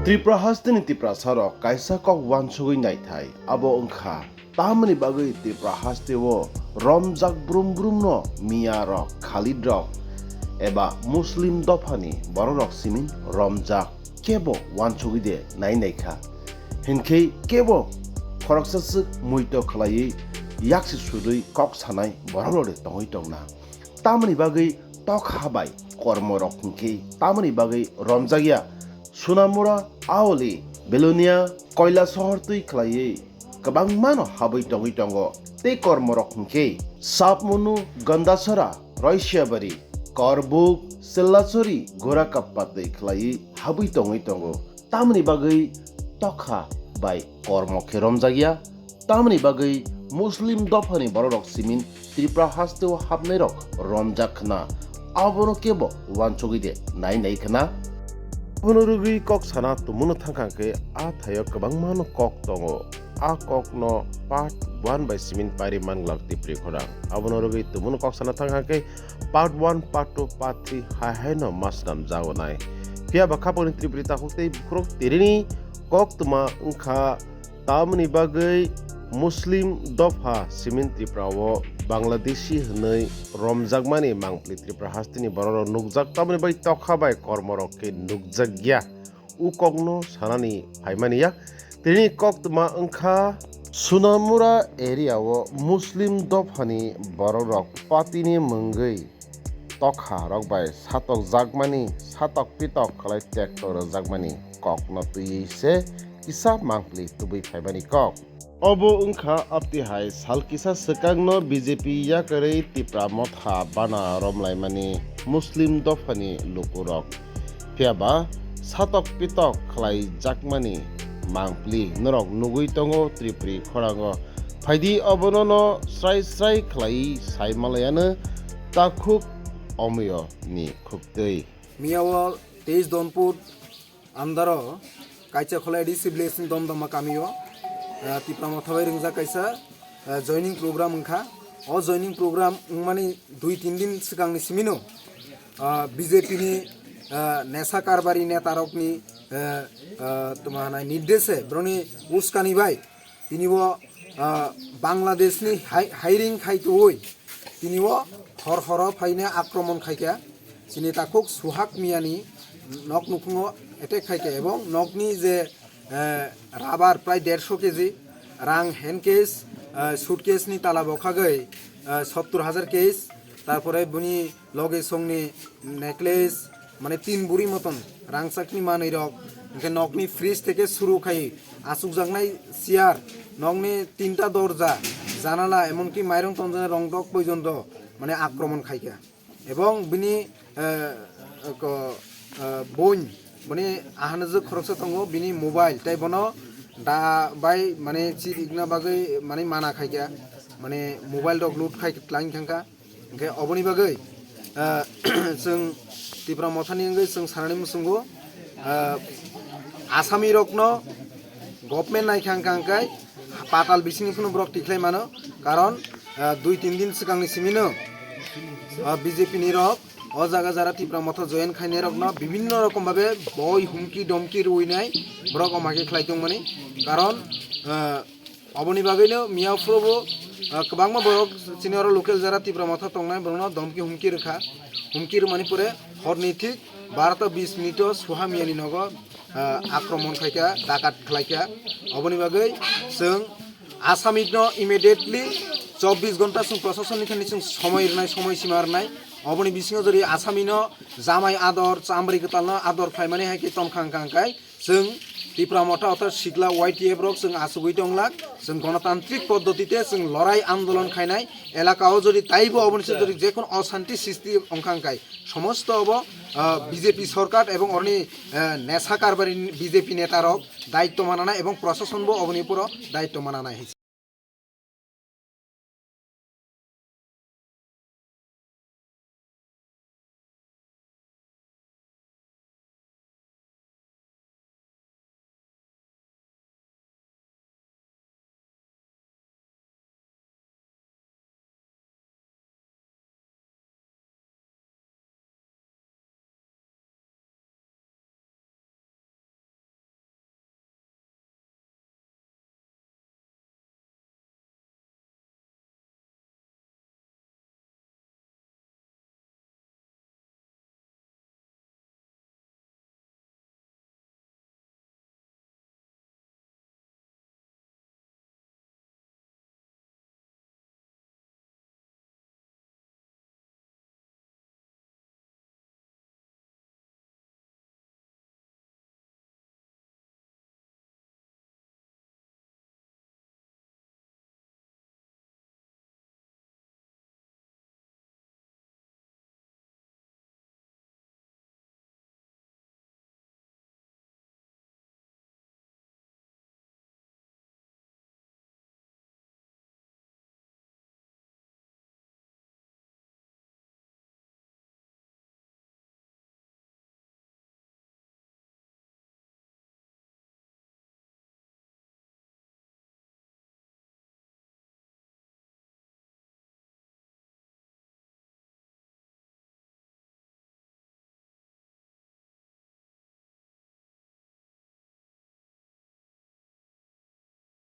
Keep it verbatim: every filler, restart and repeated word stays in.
Tripura hasteni Tiprasarok kaisa kok uansugwi naithai, abo wngkha tamoni bagwi Tripura hasteo romjak brum brumno miyarok, Khalidrok eba Muslim dophani bororok simin romjak, kebo uansugwi de nai naikha. Hinkhe kebo khoroksa swk muito khlaiwi yaksi sudwi kok sanai bororok de tongwi tongna. Tamoni bagwi tokha bai kormorok hinkhe tamoni bagwi romjakya. Sunamura, Aoli, Belonia, Koilasohor twi khlaiwi kwbangmano habwi tongwi tongo. Tei kormorok hinkhe Sapmunu, Gandasara, Roisiabari, Korbuk, Sillasori, Gorakappa twi khlaiwi habwi tongwi tongo. Tamoni bagwi tokha bai kormo khe romjakya. Tamoni bagwi Muslim dophani bororok simin Tripura hasteo hapnairok romjak khna, abono kebo uansugwi de nai nai khna. Abono rwgwi kok sana tumuno thangkha khe a thaio kwbangmano kok tongo. A kokno part one bai simin pairi manglak Tipri khorang. Abono rwgwi tumuno kok sana thangkha khe part one, part two, part three hai haino ma swnam jago nai. Phiya ba khapangni Tripuri takhuk tei bukhurok tirini koktwma wngkha. Tamoni bagwi Muslim dopha simin Tripura o Bangladeshi hwnwi romjakmani mangpli Tripura hasteni bororok nukjak, tamoni bagwi tokha bai kormorok khe nukjakya. U kokno sanani phaimani ya. Tini koktwma wngkha Sunamura area o Muslim dophani bororok patini mungwi tokha rok bai satok jakmani, satok pitok khlai tekto rwjakmani kokno twiwi se kisa mangpli tubui phaimani kok. Obo wngkha apti hai sal kisa swkangno B J P yakarwi Tipra motha bana romlaimani Muslim dophani lukurok. Phiya ba satok pitok khlai jakmani mangpli norok nugui tongo Tripuri khorango. Phaidi obono no srai srai khlai sai malayano takhuk omoyo ni khuktwi. Miyao teis Donpur andaro kaisa khole A D C village ni Domdoma kamio, eh, Tipra motha bai ringjak kaisa, eh, joining program wngkha. O joining program wngmani dui tin din swkangni simino, ah, B J P ni, ah, nesa karbari netarokni, eh, ah, toma hanai nirdese boroni uskani bai tini bo, ah, Bangladesh ni hai-, hiring khai tuwi tini bo hor horo phaine akromon khaikha. Chini takhuk Suhak Miyani nok nukhungo attack khaikha ebong nokni je, eh, rubber prai dersho K G, rang hand cash, eh, suitcase ni tala bokhagwi, eh, sottor hajar cash, tarpore buni loge songni necklace, mane tin buri moton rangchakni manwi rok, hwnkhe nokni fridge theke suru khai achukjaknai chair, nokni tinta dorja, janala, emonki mairong tonjaknai rongdok poijonto mane akromon khaikha. Ebong bini, eh, ko, eh, boin, bini ahanajwk khoroksa tongo, bini mobile, tei bono da bai mane chirikna bagwi mane mana khaikha, mane mobile rok loot khai tlang thangkha. Hwnkhe oboni bagwi, ah, chwng Tipra mothani wngwi chwng sanani muchungo, ah, Asami rokno government naikha wngkha hwnkhe patal bisingni phano borok tikhlai mano, karon, ah, dui tin din swkangni simino, ah, B J P ni rok o jaga jara Tipra motha join khainai rokno bibinno rokom babe boi humki domki rwinai borok omo hai khe khlai tongmani, karon, ah, Oboni bagwino miya phuru bo, ah, kwbangma borok chini oro local jara Tipra motha tongnai borokno domki humki rwkha. Humki rwmani pore horni thik barota bis minute o Suha miyani nogo, ah, akromon khaikha, dakat khlaikha. Oboni bagwi chwng Asami no immediately chobbish ghonta chwng proshasonni thani chwng somoi rwnai, somoi sima rwnai. Oboni bisingo jodi Asami no jamai ador, chamri kwtal no ador khlaimani hai khe tongkha wngkha hwnkhe, chwng Tipra motha orthat sikla Y T F rok chwng achugwi tonglak, chwng gonotantrik poddotite chwng lorai andolon khainai, elaka o jodi taibo oboni se jodi jekhono osanti sristi wngkha hwnkhe, somosto obo, ah, B J P sorkar ebong oroni, ah, nesa karbari B J P neta rok daitto mananai ebong proshasonbo oboni uporo daitto mananai.